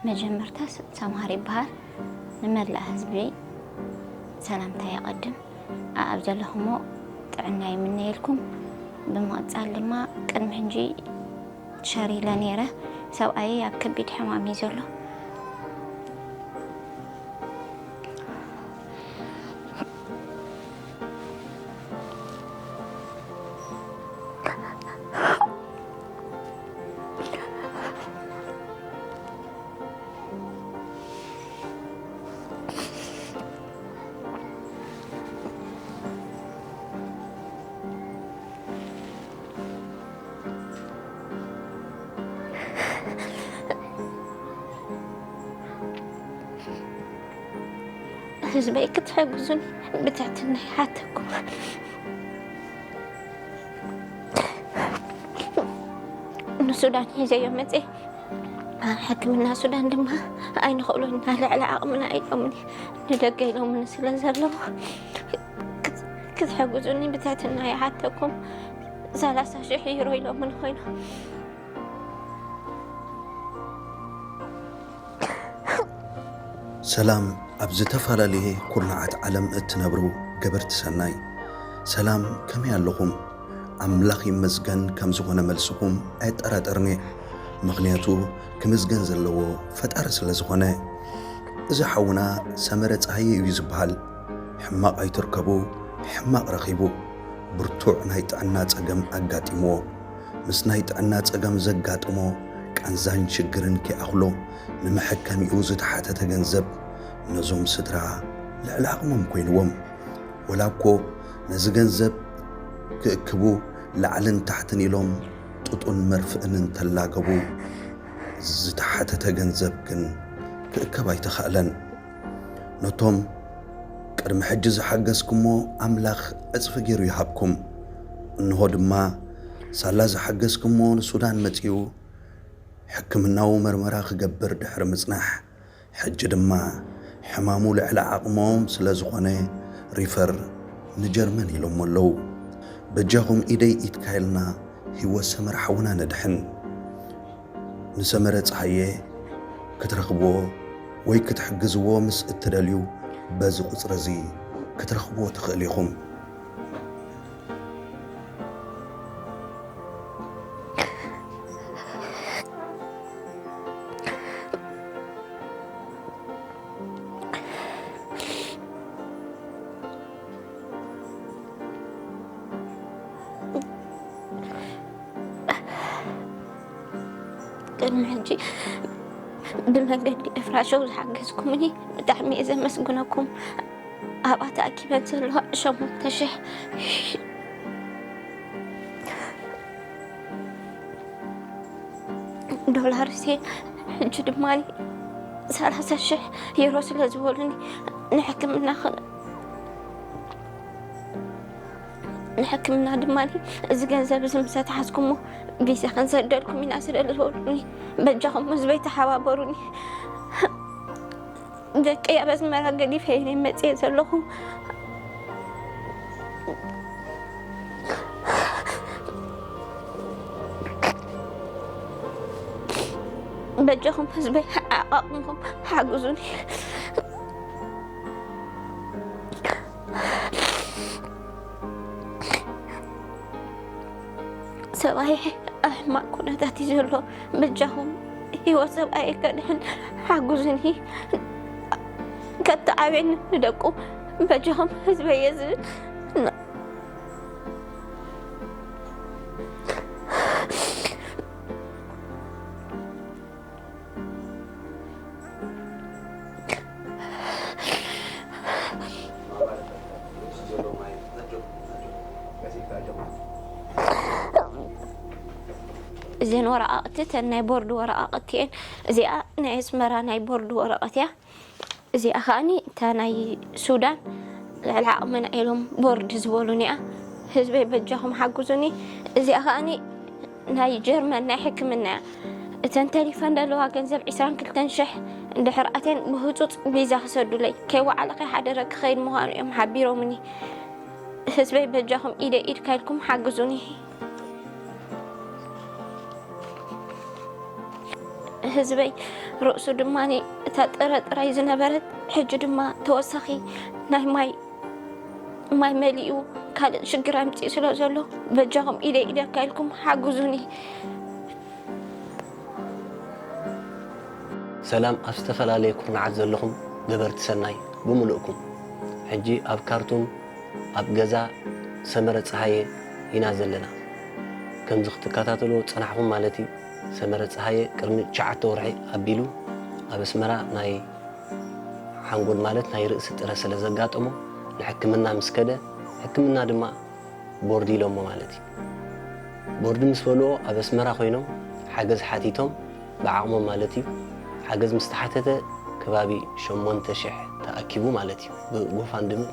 መጀመርታስ ሰምሃር ይበሃል። ንመላእ ህዝቢ ሰላምታ የቐድም። ኣብ ዘለኹሞ ጥዕና ይምነየልኩም። ብምቕጻል ድማ ቅድሚ ሕጂ ሸር ኢለ ነይረ። ሰብኣየይ ኣብ ከቢድ ሕማም እዩ ዘሎ። ህዝበይ ክትሕግዙኒ ብትሕትና ይሓተኩም። ንሱዳን ሒዘዮ መፅየ። ሕክምና ሱዳን ድማ ኣይንኽእሎን ኢና፣ ልዕሊ ዓቕምና ኢሎምኒ፣ ንደገ ኢሎምኒ ስለ ዘለዉ ክትሕግዙኒ ብትሕትና ይሓተኩም። ሰላሳ ሽሕ ዩሮ ኢሎምኒ ኮይኖም። ሰላም ኣብ ዝተፈላለየ ኩርናዓት ዓለም እትነብሩ ገበርቲ ሰናይ፣ ሰላም ከመይ ኣለኹም? ኣምላኽ ይመስገን ከም ዝኾነ መልስኹም ኣየጠራጠርን'የ። ምኽንያቱ ክምስገን ዘለዎ ፈጣሪ ስለ ዝኾነ። እዚ ሓውና ሰመረ ጸሃየ እዩ ዝበሃል። ሕማቕ ኣይትርከቡ፣ ሕማቕ ረኺቡ። ብርቱዕ ናይ ጥዕና ጸገም ኣጋጢምዎ። ምስ ናይ ጥዕና ጸገም ዘጋጥሞ ቃንዛን ሽግርን ከይኣኽሎ ንመሐከሚኡ ዝተሓተተ ገንዘብ ነዞም ስድራ ልዕሊ ዓቕሞም ኮይንዎም። ወላ እኮ ነዚ ገንዘብ ክእክቡ ላዕልን ታሕትን ኢሎም ጡጡን መርፍእን እንተላገቡ፣ ዝተሓተተ ገንዘብ ግን ክእከብ ኣይተኻእለን። ነቶም ቅድሚ ሕጂ ዝሓገዝኩሞ ኣምላኽ ዕጽፊ ገይሩ ይሃብኩም። እንሆ ድማ ሳላ ዝሓገዝኩሞ ንሱዳን መጺኡ ሕክምናዊ መርመራ ክገብር ድሕሪ ምጽናሕ፣ ሕጂ ድማ ሕማሙ ልዕሊ ዓቕሞም ስለ ዝኾነ ሪፈር ንጀርመን ኢሎሞ ኣለዉ። በጃኹም ኢደይ ኢትካ ኢልና ህይወት ሰመረ ሓውና ነድሕን። ንሰመረ ጸሃየ ክትረኽብዎ ወይ ክትሕግዝዎ ምስ እትደልዩ በዚ ቁጽሪ እዚ ክትረኽብዎ ትኽእል ኢኹም። ቅድሚ ሕጂ ብመንገዲ ኤፍራሸው ዝሓገዝኩምኒ ብጣዕሚ እየ ዘመስግነኩም። ኣብኣ ተኣኪበን ዘለዋ ሸሞንተ ሽሕ ዶላር እየ። ሕጂ ድማ ሰላሳ ሽሕ ዩሮ ስለ ዝበሉኒ ንሕክምና ኸ- ንሕክምና ድማ እዚ ገንዘብ እዚ ምስ ኣትሓዝኩሞ ቪዛ ክንሰደልኩም ኢና ስለ ዝበሉኒ በጃኹም ህዝበይ ተሓባበሩኒ። ደቀይ ኣብ ኣስመራ ገዲፈ እየ መፅየ ዘለኹ። በጃኹም ህዝበይ ዓቓቕምኩም ሓግዙኒ። ሰብኣይ ኣብ ሕማቕ ኩነታት እዩ ዘሎ። በጃኹም ህይወት ሰብኣይ ከድሕን ሓጉዝኒ። ከተዓብየኒ ንደቁ በጃኹም ህዝበይ እየ ዝብል። እዘን ወረቓቕቲ እተን ናይ ቦርድ ወረቓቕቲ እየን። እዚኣ ናይ ኣስመራ ናይ ቦርድ ወረቐት እያ። እዚኣ ከዓኒ እታ ናይ ሱዳን ልዕሊ ዓቕምና ኢሎም ቦርድ ዝበሉን እያ። ህዝበይ በጃኹም ሓግዙኒ። እዚኣ ከዓኒ ናይ ጀርመን ናይ ሕክምና እያ። እተን ተሊፈን ዘለዋ ገንዘብ ዕስራን ክልተን ሽሕ እንድሕር ኣትየን ብህጹጽ ቪዛ ክሰዱለይ፣ ከይወዓለ ከይሓደረ ክኸይድ ምዃኑ እዮም ሓቢሮምኒ። ህዝበይ በጃኹም ኢደ ኢድካ ኢልኩም ሓግዙኒ። ህዝበይ ርእሱ ድማ እታ ጥረ ጥራይ ዝነበረት ሕጂ ድማ ተወሳኺ ናይ ማይ ማይ መሊኡ ካልእ ሽግር ኣምፂኡ ስለ ዘሎ በጃኹም ኢደ ኢደካ ኢልኩም ሓግዙኒ። ሰላም ኣብ ዝተፈላለየ ኩርናዓት ዘለኹም ገበርቲ ሰናይ ብምሉእኩም። ሕጂ ኣብ ካርቱም ኣብ ገዛ ሰመረ ፀሃየ ኢና ዘለና። ከምዚ ክትከታተልዎ ዝፀናሕኹም ማለት እዩ። ሰመረ ፀሃየ ቅድሚ ትሽዓተ ወርሒ ኣቢሉ ኣብ ኣስመራ ናይ ሓንጎል ማለት ናይ ርእሲ ጥረ ስለ ዘጋጠሞ ንሕክምና ምስ ከደ ሕክምና ድማ ቦርድ ኢሎሞ ማለት እዩ። ቦርድ ምስ በልዎ ኣብ ኣስመራ ኮይኖም ሓገዝ ሓቲቶም ብዓቕሞም ማለት እዩ። ሓገዝ ምስ ተሓተተ ከባቢ ሸሞንተ ሽሕ ተኣኪቡ ማለት እዩ ብጎፋንድሚ።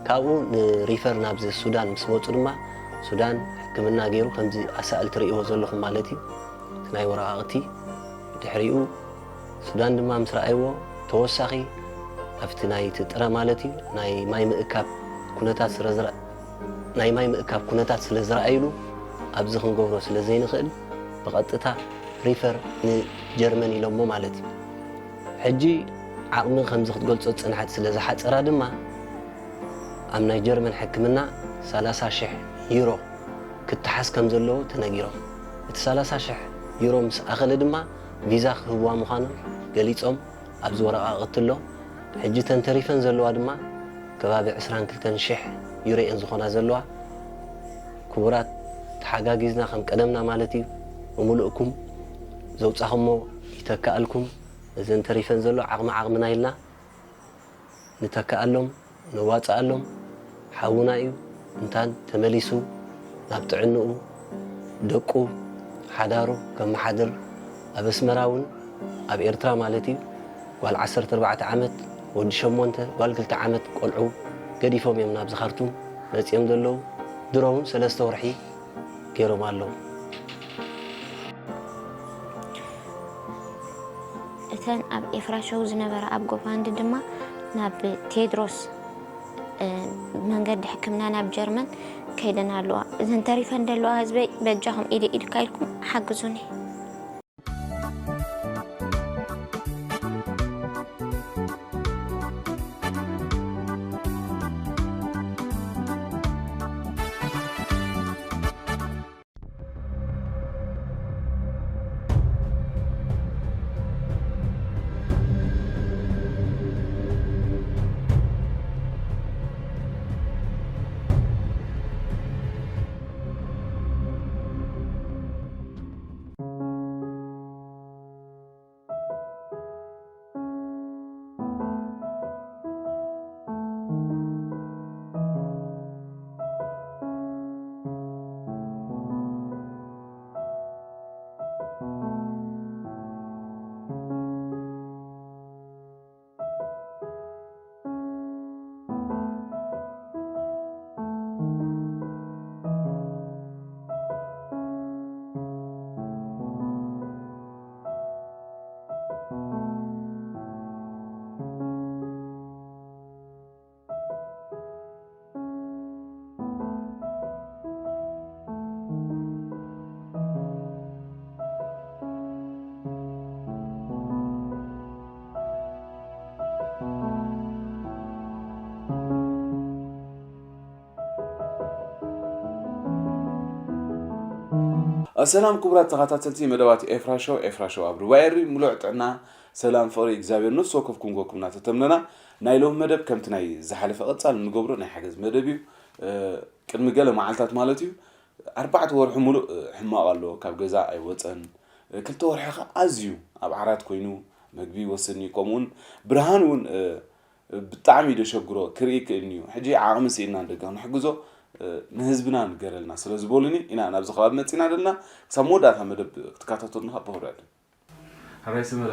ካብኡ ንሪፈር ናብዚ ሱዳን ምስ መፁ ድማ ሱዳን ሕክምና ገይሩ ከምዚ ኣሳእል ትርእይዎ ዘለኹም ማለት እዩ። እቲ ናይ ወረቓቕቲ ድሕሪኡ ሱዳን ድማ ምስ ረኣይዎ ተወሳኺ ኣብቲ ናይቲ ጥረ ማለት እዩ ናይ ማይ ምእካብ ኩነታት ስለ ዝረ ናይ ማይ ምእካብ ኩነታት ስለ ዝረኣይሉ ኣብዚ ክንገብሮ ስለ ዘይንኽእል ብቐጥታ ሪፈር ንጀርመን ኢሎሞ ማለት እዩ። ሕጂ ዓቕሚ ከምዚ ክትገልጾ ዝጸንሐት ስለ ዝሓጸራ ድማ ኣብ ናይ ጀርመን ሕክምና ሰላሳ ሽሕ ዩሮ ክተሓዝ ከም ዘለዎ ተነጊሮም። እቲ ሰላሳ ሽሕ ዩሮ ምስ ኣኸለ ድማ ቪዛ ክህብዋ ምዃኖም ገሊጾም ኣብዚ ወረቓቕቲ ኣሎ። ሕጂ እተን ተሪፈን ዘለዋ ድማ ከባቢ ዕስራን ክልተን ሽሕ ዩሮ እየን ዝኾና ዘለዋ። ክቡራት ተሓጋጊዝና ከም ቀደምና ማለት እዩ ብምሉእኩም ዘውጻኹሞ ይተካኣልኩም። እዘን ተሪፈን ዘሎ ዓቕሚ ዓቕምና ኢልና ንተክኣሎም፣ ነዋፅኣሎም። ሓውና እዩ። እንታን ተመሊሱ ናብ ጥዕንኡ፣ ደቁ፣ ሓዳሩ ከመሓድር ኣብ ኣስመራ እውን ኣብ ኤርትራ ማለት እዩ ጓል ዓሰርተ ኣርባዕተ ዓመት፣ ወዲ ሸሞንተ፣ ጓል ክልተ ዓመት ቆልዑ ገዲፎም እዮም ናብዚ ካርቱም መፂኦም ዘለዉ። ድሮ እውን ሰለስተ ወርሒ ገይሮም ኣለዉ። እተን ኣብ ኤፍራ ሾው ዝነበራ ኣብ ጎፋንዲ ድማ ናብ ቴድሮስ መንገዲ ሕክምና ናብ ጀርመን ከይደን ኣለዋ። እዘን ተሪፈን ዘለዋ ህዝበይ በጃኹም ኢደ ኢድካ ኢልኩም ሓግዙኒ። ኣሰላም ክቡራት ተኸታተልቲ መደባት ኤፍራ ሾው፣ ኤፍራ ሾው ኣብ ርባ ኤሪ ሙሉዕ ጥዕና፣ ሰላም፣ ፍቕሪ እግዚኣብሔር ነፍሲ ወከፍኩም ጎኩም እናተተምነና፣ ናይ ሎሚ መደብ ከምቲ ናይ ዝሓለፈ ቀጻሊ እንገብሮ ናይ ሓገዝ መደብ እዩ። እ፣ ቅድሚ ገለ መዓልታት ማለት እዩ፣ ኣርባዕተ ወርሒ ሙሉእ፣ እ፣ ሕማቕ ኣሎ፣ ካብ ገዛ ኣይወጸን። እ፣ ክልተ ወርሒ ኸኣ ኣዝዩ ኣብ ዓራት ኮይኑ መግቢ ይወስን እዩ፣ ከምኡውን ብርሃን እውን፣ እ፣ ብጣዕሚ እዩ ደሸግሮ፣ ክርኢ ይክእልን እዩ። ሕጂ ዓቕሚ ስኢንና ንደገ ክንሕግዞ፣ እ፣ ንህዝብና ንገረልና ስለ ዝበሉኒ ኢና ናብዚ ከባቢ መጺና ዘለና። ክሳብ መወዳእታ መደብ ክትከታተሉና ከኣ ብኽብሪ እዕድም። ሓራይ ሰመረ፣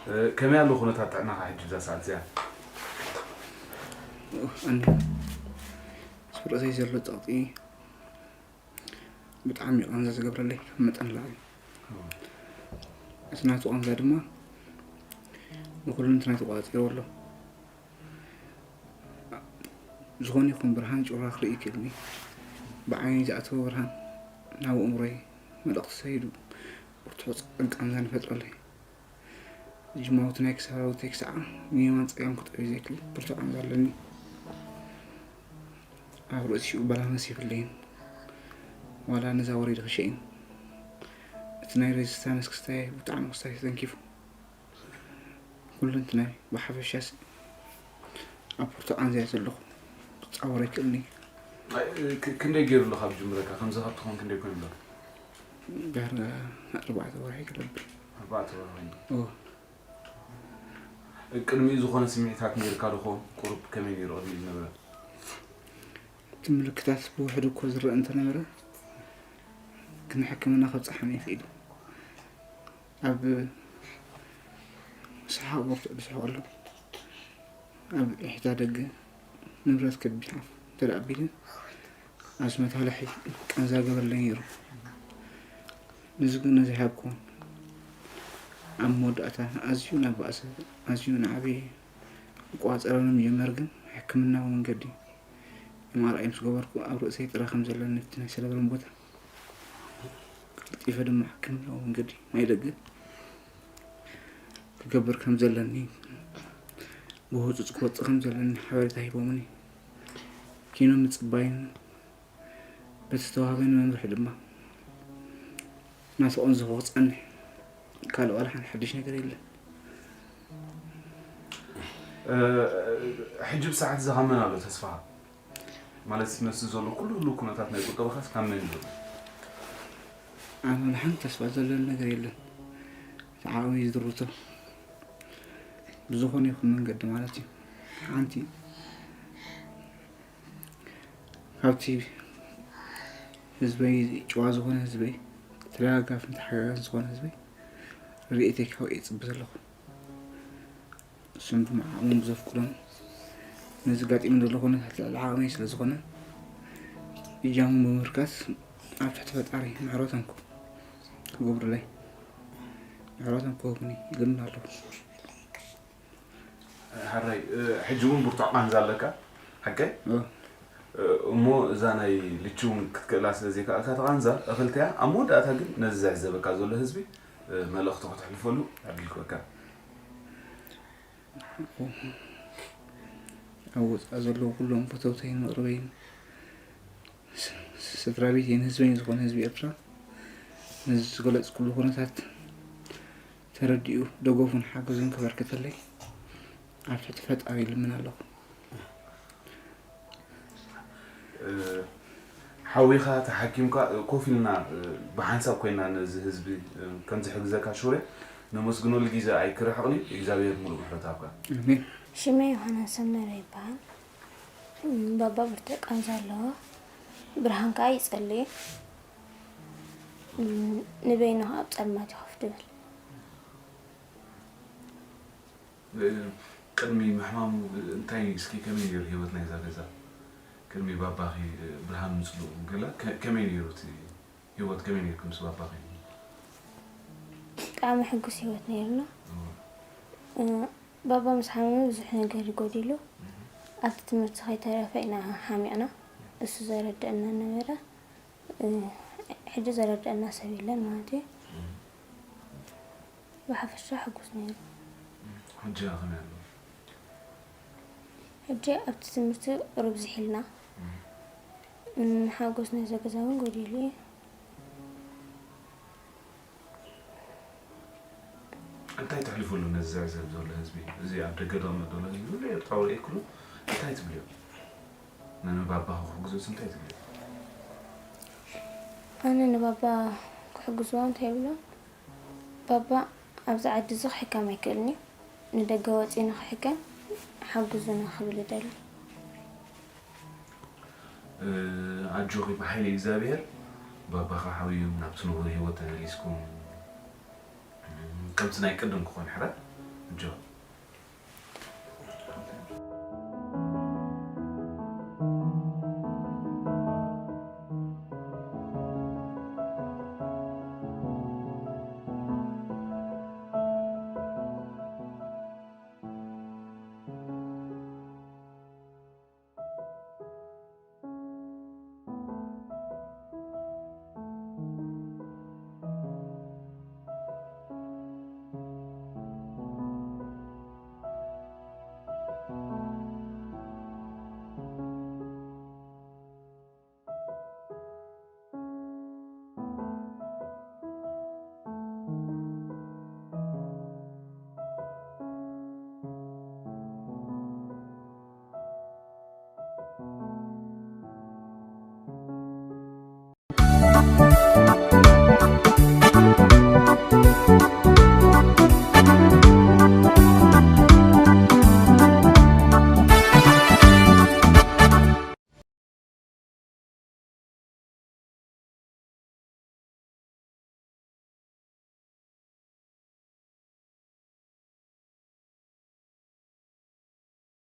እ፣ ከመይ ኣሎ ኩነታት ጥዕናኻ ሕጂ እዛ ሰዓት እዚኣ? እንዶ ኣብ ርእሰይ ዘሎ ጸቕጢ ብጣዕሚ እዩ ቃንዛ ዝገብረለይ ካብ መጠን ንላዕሊ። እቲ ናቱ ቃንዛ ድማ ንኹሉ እንትና ተቋጺሩ ኣሎ። ዝኾነ ይኹን ብርሃን ጩራ ክርኢ ይክእልኒ። ብዓይኒ ዝኣተወ ብርሃን ናብ ኣእምሮይ መልእኽቲ ሰዲዱ ብርቱዕ ጸገም ቃንዛን ይፈጥረለይ። ጅማውቲ ናይ ክሳራውተይ ክሳዕ ንየማን ጸጋም ክጠውዩ ዘይክእል ብርቱዕ ቃንዛ ኣለኒ። ኣብ ርእሲኡ ባላንስ የብለይን። ዋላ ነዛ ወሪድ ክሸይን። እቲ ናይ ሬዚስታንስ ክስታይ ብጣዕሚ ክስታይ ተተንኪፉ። ኩለንትናይ ብሓፈሻስ ኣብ ፖርቶ ቃንዛ እየ ዘለኹ። ክጻወር ኣይክእልን እየ። ኣይ፣ ክ-፣ ክንደይ ገይሩ ኣሎ ካብ ጅምረካ? ከምዚ ካብ ትኾን ክንደይ ኮይኑ ኣሎ? ዳርጋ ኣርባዕተ ወርሒ ክለብል። ኣርባዕተ ወርሒ ኮይኑ። እዎ። ቅድሚኡ ዝኾነ ስምዒታት ነይርካ ዶ ኾን? ቁሩብ ከመይ ነይሩ ቅድሚኡ ዝነበረ? እቲ ምልክታት ብውሕዱ እኮ ዝረአ እንተነበረ፣ ግን ሕክምና ከብጽሓኒ ይኽእል እዩ። ኣብ ሰሓቕ ብርቱዕ ዝስሕቕ ኣሎ። ኣብ ኢሕታ ደገ ንብረት ከቢድ ሓፍ እንተ ደኣ ኣቢለ፣ ኣዝመት ሃለሒ ቃንዛ ገበረለይ ነይሩ። ንዚ ግን ነዚ ሃብኩ። ኣብ መወዳእታ ኣዝዩ ናብ ባእሲ፣ ኣዝዩ ንዓቢ ክቋጸረኒ ምጀመር፣ ግን ሕክምናዊ መንገዲ ኤም ኣር ኣይ ምስ ገበርኩ፣ ኣብ ርእሰይ ጥረ ከም ዘለኒ ኣብቲ ናይ ሰለብረም ቦታ ቀልጢፈ ድማ ሕክምናዊ መንገዲ ናይ ደገ ክገብር ከም ዘለኒ፣ ብህጹጽ ክወጽእ ከም ዘለኒ ሓበሬታ ሂቦምኒ። ኪኖ ምጽባይን በቲ ዝተዋህበኒ መምርሒ ድማ እናተቐንዘኹ ክጸንሕ፣ ካልእ ዋላ ሓንቲ ሓድሽ ነገር የለን። እ፣ ሕጂ ብሰዓት እዚ ካብ መን ኣሎ ተስፋኻ? ማለት ነዚ ዘሎ ኩሉ ህሉው ኩነታት ናይ ቁጠባኻስ ካብ መን እዩ ዘሎ? ኣነ ዋላ ሓንቲ ተስፋ ዘለኒ ነገር የለን። እቲ ዓቕሚ እዩ ዝድርቶ። ብዝኾነ ይኹን መንገዲ ማለት እዩ። ሓንቲ ካብቲ ህዝበይ፣ ጭዋ ዝኾነ ህዝበይ፣ ተደጋጋፍን ተሓጋጋዝን ዝኾነ ህዝበይ ረድኤተይ ክህቦ እየ ዝጽበ ዘለኹ። እሱም ድማ ዓቕሞም ብዘፍቅዶም ነዚ ጋጢሙ ዘሎ ኩነታት ልዕሊ ዓቕመይ ስለ ዝኾነ እጃሞም ብምብርካት ኣብ ትሕቲ ፈጣሪ ምሕረቶም ክገብሩለይ፣ ምሕረቶም ክህቡኒ ይልምን ኣለኹ። ሓራይ፣ እ፣ ሕጂ እውን ብርቱዕ ቃንዛ ኣለካ፣ ሓቀይ? እ። እ፣ እሞ እዛ ናይ ልቺ እውን ክትክእላ ስለ ዘይከኣልካ፣ እታ ቃንዛ እኽልተያ፣ ኣብ መወዳእታ ግን ነዚ ዘዕዘበካ ዘሎ ህዝቢ፣ እ፣ መልእኽቲ ከተሕልፈሉ ዕድል ክበካ። ኣብ ወጻኢ ዘለዉ ኩሎም ፈተውተይን መቕርበይን፣ ስ-፣ ስድራ ቤተይን ህዝበይን ዝኾነ ህዝቢ ኤርትራ፣ ነዚ ዝገለጽኩሉ ኩነታት ተረዲኡ ደገፉን ሓገዙን ከበርክተለይ ኣብ ትሕቲ ፈጣሪ ይልምን ኣለኹ። እ፣ ሓዊኻ ተሓኪምካ፣ እ፣ ኮፍ ኢልና፣ እ፣ ብሓንሳብ ኮይና ነዚ ህዝቢ፣ እ፣ ከም ዝሕግዘካ ሽውሬ ነመስግነሉ ግዜ ኣይክርሕቕን እዩ። እግዚኣብሔር ሙሉእ ምሕረት ኣብካ። ኣሜን። ሽመይ ዮሃና ሰመረ ይበሃል። እም፣ ባባ ብርቱዕ ቃንዛ ኣለዎ። ብርሃን ከኣ ይጸሊ። እም፣ ንበይኑ ከኣ ኣብ ጸልማት እዩ ኮፍ ድብል። እ፣ ቅድሚ ምሕማሙ እንታይ እስኪ ከመይ ነይሩ ህይወት ናይዛ ገዛ? ቅድሚ ባባኺ፣ እ፣ ብርሃን ምጽልኡ ገለ ከ-፣ ከመይ ነይሩ እቲ ህይወት? ከመይ ነይርኩም ምስ ባባኺ? ብጣዕሚ ሕጉስ ህይወት ነይርና። እዎ። እ፣ ባባ ምስ ሓመመ ብዙሕ ነገር እዩ ጎዲሉ። እህ። ኣብቲ ትምህርቲ ከይተረፈ ኢና ሓሚቕና። እሱ ዘረድአና ነበረ። እ፣ ሕጂ ዘረድአና ሰብ የለን ማለት እዩ። እህ። ብሓፈሻ ሕጉስ ነይሩ። ሕጂ ከ ከመይ ኣሎ? ሕጂ ኣብቲ ትምህርቲ ቁሩብ ዝሒልና። እም። እም፣ ሓጎስ ናይዛ ገዛ እውን ጎዲሉ እዩ። እንታይ ተሕልፍሉ ነዚ ዝዕዘብ ዘሎ ህዝቢ? እዚ ኣብ ደገ ደቕመጥ ዘሎ ህዝቢ፣ ኩሉ ኤርትራዊ ርኤ ኩሉ እንታይ ትብልዮ? ንባባ ክሕግዞስ እንታይ ትብልዮ? ኣነ ንባባ ክሕግዝዎ እንታይ ይብሎ? ባባ ኣብዚ ዓዲ እዚ ክሕከም ኣይክእልን እዩ። ንደገ ወጺኡ ንኽሕከም ሓግዙና ክብል እደሊ። እ፣ ኣጆኺ ብሓይሊ እግዚኣብሔር ባባኻ ሓውዮም ናብቲ ንቡር ህይወት ተመሊስኩም፣ እ፣ ከምቲ ናይ ቅድም ክኾን ይሕረ። ኣጆኺ።